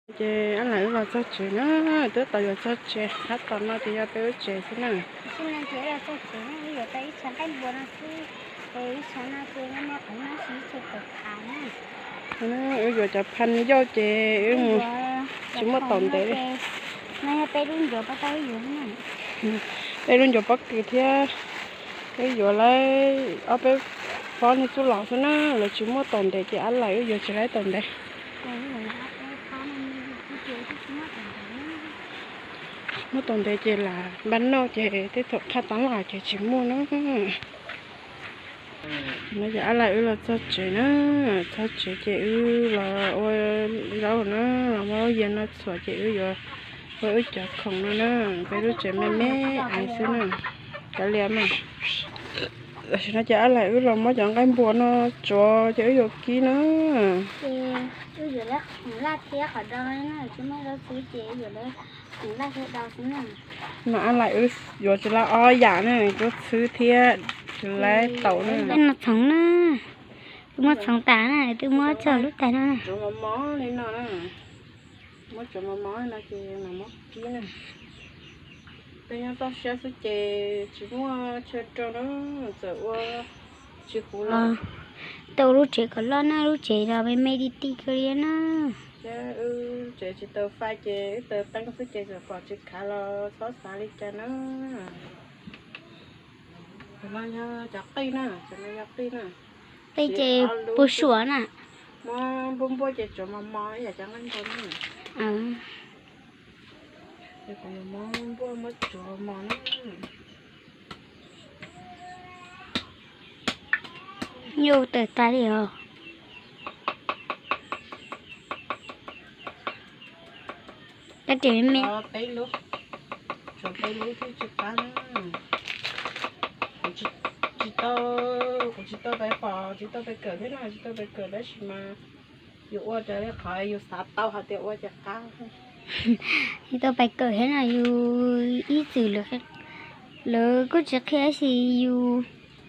Ces ab lam wb los txog tsev na, twb tau yuav txog tsev, hab tom no ces yog peb lub tsev xwb na. Wb yuav cov phaj yauj ces wb mus tsis muaj tom ntev li. Peb lub ncuav pob kws thiab, wb yuav lawv ob peb pob niag txuj lom xwb na, lawv tsis muaj tom ntev ces ab lam wb yuav tsis lawv tom ntev. Muaj tom ntev ces lam npaj noj ces tej thaum qhaj tab lam ces tsis muaj na. No ces ab lam wb los txog tsev na, txog tsev ces wb los ua zaub na, los muab yias no txhuam ces wb yuav ua wb cov khoom no na, peb lub tsev me me xwb na, cov lias mas. Tam sim no ces ab lam wb los muab cov nqaij npua no tsuav ces wb yuav kib na. Mas ab lam wb yuav tsis lawv ob yam na, tsuab txhwb thiab tsis lawv taum na. No txhoov na, twb muab txhoov tas na, twb muab txog lub tais no na. Muab tsuav mos mos no ces mam muab kib na. Peb nyob toj siab xwb ces tsis muaj chaw rau na, txawm ua tsis huv los. Tau lub tsev kom loj na, lub tsev los me me ti ti kawg li na. Thiab wb tsev tsis tau fais ces wb taws teeb xwb ces txawm pom tsis khav los txhob xav li cas na. Cov no yog cov qij na, cov no yog qij na. Qij ces puas suam na. Muab npuaj npuaj ces tsuav mos mos ib yam cov nqaij npua na. Ces kuv yuav muab npuaj muab tsuav mos na. Yuj tawm tas li os. Cov riam me me. Tsuav peb lub thiab tsis qab na. Kuv tsis tau, kuv tsis tau pais pom, tsis tau pais kawm thiab no, tsis tau pais kawm tab sis mas yus ua raws li qhov yus xav tau hais tias ua ces qab. Tsis tau pais kawm thiab no yus ib txwm lawv kuj tsis qhia tab sis yus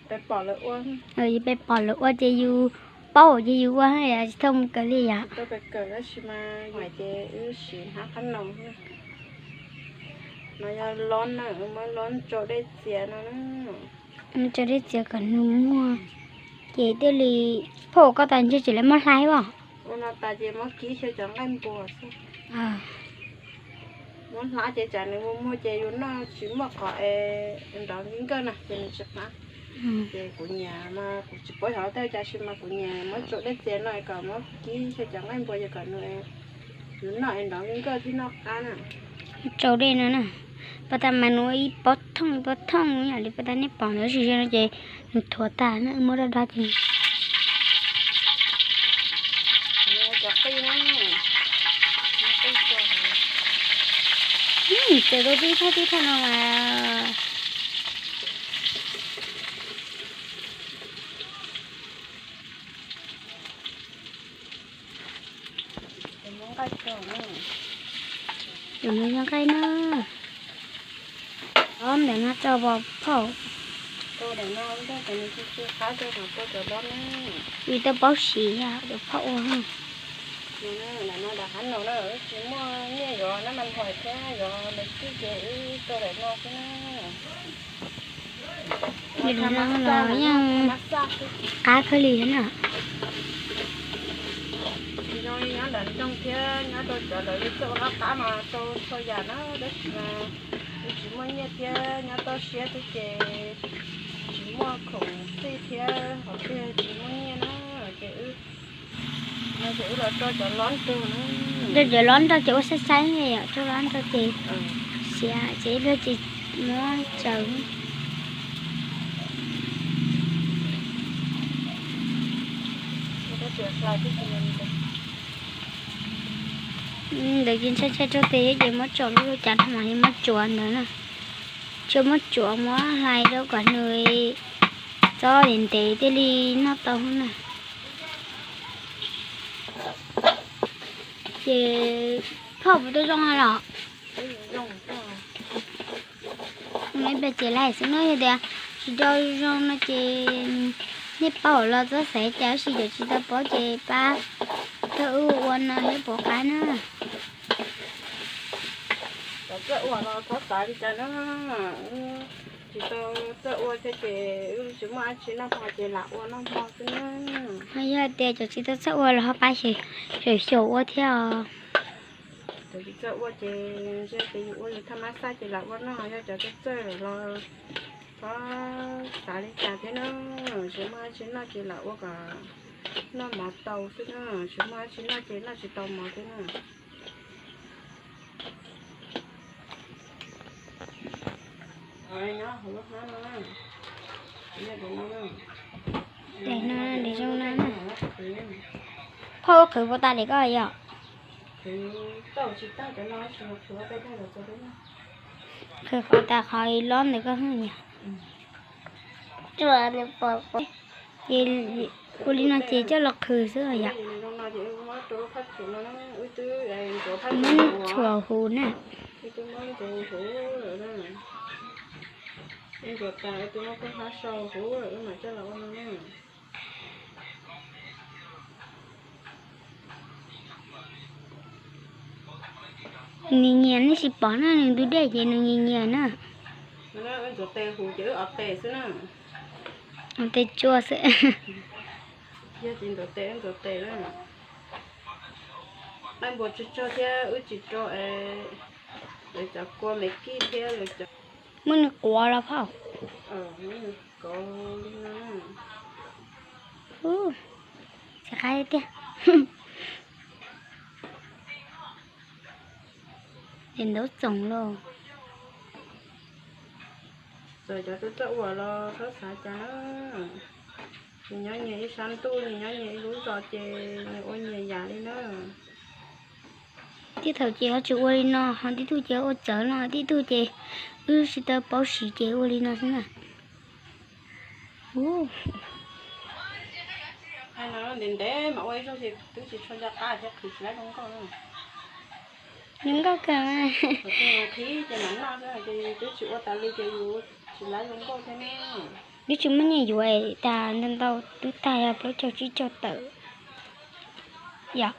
pais pom lawv ua ces yus paub ces yus ua, tsis tau mus kawm li yom. Tsis tau pais kawm tab sis mas hais ces wb siv hnab qab no. No yog lob na, muab lob tsau dej txias no na. Tsau dej txias kom nws muag, ces thiaj li phauj koj tas ntshe tsis lawv muab hlais os. Ua no tas ces muab kib xyaw cov nqaij npua xwb. Muab hlais ces tsam nws muag muag ces yus noj tsis muaj qhov es nrov nkig nkawj na ces nws tsis qab. Ces kuv nyiam mas kuv tsis paub xyov tej cas sis mas kuv nyiam muab tsau dej txias no kom muab kib xyaw cov nqaij npua ces kom nws, yus noj es nrov nkig nkawj thiab noj qab na. Tsau dej no na, pas tas mas nws ua ib pob thooj ib pob thooj yam li pas tas nej pom ntawd, tab sis no ces nws thuav tag na, muab dab dab ces txawm rau tib thaj tib thaj no mas. Cov no yog nqaij na. Ob ntawm no rau pov phauj. Vim tau paub siv cov phauj ua. Tsis muaj nyiaj yuav nab mas hais thiab yuav lawv kib ces wb rau daim no xwb na. Daim no los yeej qab kawg li na. Tsis zoo li nyob nram nroog thiab nyob rau cov lawv li txawj ua laj qab mas rau txhua yam na, tab sis mas wb tsis muaj nyiaj thiab nyob toj siab xwb ces tsis muaj khoom xij thiab hauv pes tsis muaj nyiaj na, ces wb, ces wb los rau cov lob nrog na. Rau cov lob nrog ces ua saib saib yom, rau lob nrog ces siav ces ib pliag ces muab tsaws. Ntawd ces ntshai ntshai rau tes ces muab tsom lub cav no mas muab tsuav ntawd na. Tsuav muab tsuav muab hlais rau kom nws txob ntev ntev thiaj li noj tau na. Ces phauj puas tau zoo los? Ib pliag ces lais xwb na, yog tias tsis tau zoo no ces nej paub los txhob xav cas, tab sis cov tsis tau paub ces pab tau wb ua no thiab puas qab na. Ua los txhob xav li cas na, tsis tau txawj ua thiab ces wb tsis muaj dab tsi noj hmo ces lam ua noj hmo xwb na. Yog tias cov tsis tau txawj ua los ho pab xyaum xyaum ua thiab os. Cov tsis txawj ua ces ntshe ces yus ua yus thaj mab xaj ces lam ua noj, yog cov txawj txawj lawm los txhob xav li cas thiab na. Tsis muaj dab tsi noj ces lam ua kom noj mov tau xwb na, tsis muaj dab tsi noj ces noj tsis tau mov thiab na. Tes no, tes zoo no na. Phauj, qhwv puas tas li koj yom? Qhwv qhov tas qhov lob ntawd koj niam. Ces ua li no ces coj los qhwv xwb os yom. Muab txhuam huv na. Nws nyias nyias, nej tsis pom na, nws ntug dej ces nws nyias nyias na. Ntxuav tes huv ces wb o tes xwb na. O tes tsua xwb. Yog tsis ntxuav tes wb ntxuav tes na. Qaib npua tsawg tsawg thiab wb tsis rau es lawv cov kua me kij thiab lawv cov. Muab nws quav los phauj. Kov li no. Tsis qab tiag. Tes ntaub txoom lauj. Txawm cov txawj txawj ua los txhob xav cas na. Nyias nyob nyias ib sab ntuj, nyias nyob nyias ib lub zos ces nyias ua nyias yam li na. Tib thaum ces ho tsis ua li no, ho tib tug ces ua txawv no, tib tug ces wb tsis tau paub siv ces ua li no xwb na. Ntev ntev mas ua ib zaug ces twb tsis tshua nco qab thiab, qhwv tsis laib zoo nkauj. Zoo nkauj kawg mas. Qhib ces mam noj xwb, ces twb tsis ua tas li ces yus tsis laib zoo nkauj thiab na. Twb tsis muaj nyiaj yuav tas ntau ntau, twb tag yog plaub caug tsib caug tawm. Yog.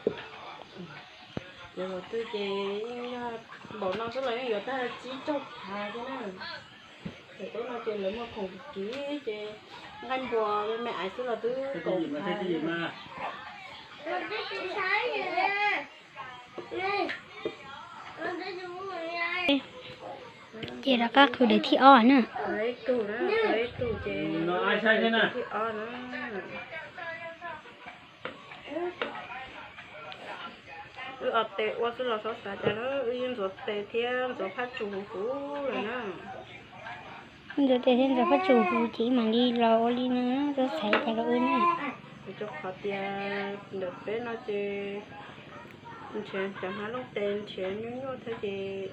Yuav thaum twg ces yeej yog npaum no xwb los yeej yuav tag tsib caug phav thiab na. Thaum ub no ces lawv muag khoom kiv ces nqaij npua me me aiv xwb los twb kaum phav. Ces rov qab qhwv daim thib ob na. Wb o tes ua xwb los txhob xav cas na, wb yeej ntxuav tes thiab ntxuav phaj tsum huv huv lawm na. Ntxuav tes thiab ntxuav phaj tsum huv ces mam li los ua li no, txhob xav cas rau wb na. Rau qhov tias ntawm peb no ces nrhiav cov hmab looj tes nrhiav nyuaj nyuaj thiab ces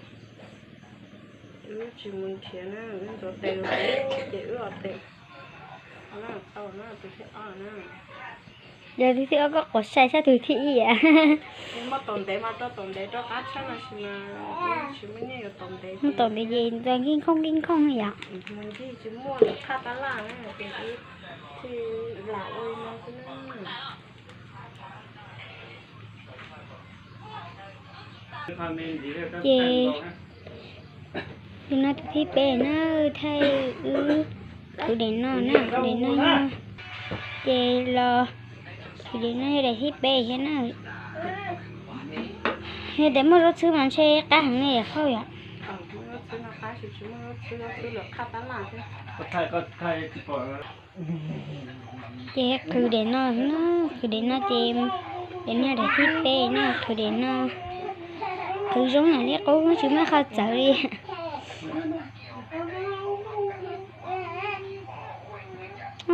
wb tsis mus nrhiav na, wb ntxuav tes huv ces wb o tes. Yog tus thib ob koj quav sai sab tus thib ib. Muab tom ntev mas rau tom ntev rau qab tshaj no sis mas tsis muaj nyiaj yuav tom ntev. Muab tom ntev ces ntxuav nkij nkhooj nkij nkhooj yom. Mus ncig tsis muaj lawm qhaj tab laj ces wb thiaj lam ua li no xwb na. Ces tus no tus thib peb na, thaij wb khwv daim no na, khwv daim no yog, ces los khwv daim no yog daim thib peb thiab na. Yog tias muaj zaub txhwb mas ntshe qab heev ne yom Phauj yom. Ces qhwv daim no, qhwv daim no ces daim no daim thib peb na, qhwv daim no. Qhwv zoo yam li qub tsis muaj qhov txawv li.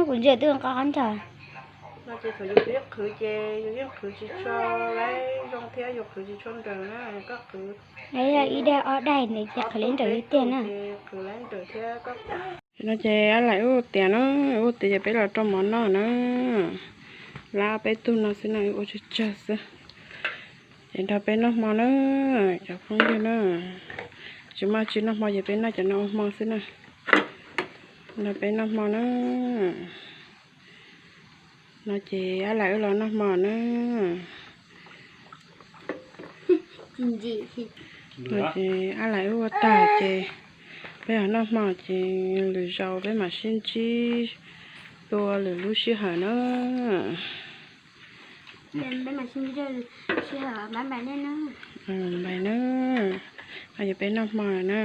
Kuv ntsia twb nqos qhov ncauj. Yus yeej qhwv ces yus yeej qhwv tsis tshua laib zoo thiab yus qhwv tsis tshua nrawm na, koj qhwv. Yog ib daim ob daim ntawd ces qhwv laib nrawm tiag na. Qhwv laib nrawm thiab koj. No ces ab laim ua tiav na, ua tiav ces peb los rau mov noj na. Lab peb tug no xwb na, ua tsawg tsawg xwb. Ces nrog peb noj hmo na, cov phooj ywg na. Tsis muaj tsi noj hmo ces peb noj cov no ua hmo xwb na. Nrog peb noj hmo na. No ces ab laim wb los noj hmo na. Ces ab laim ua tag ces peb ho noj hmo ces lwm zaus peb mam sib ntsib dua lwm lub sij hawm na. Bye na. Yog peb noj hmo na.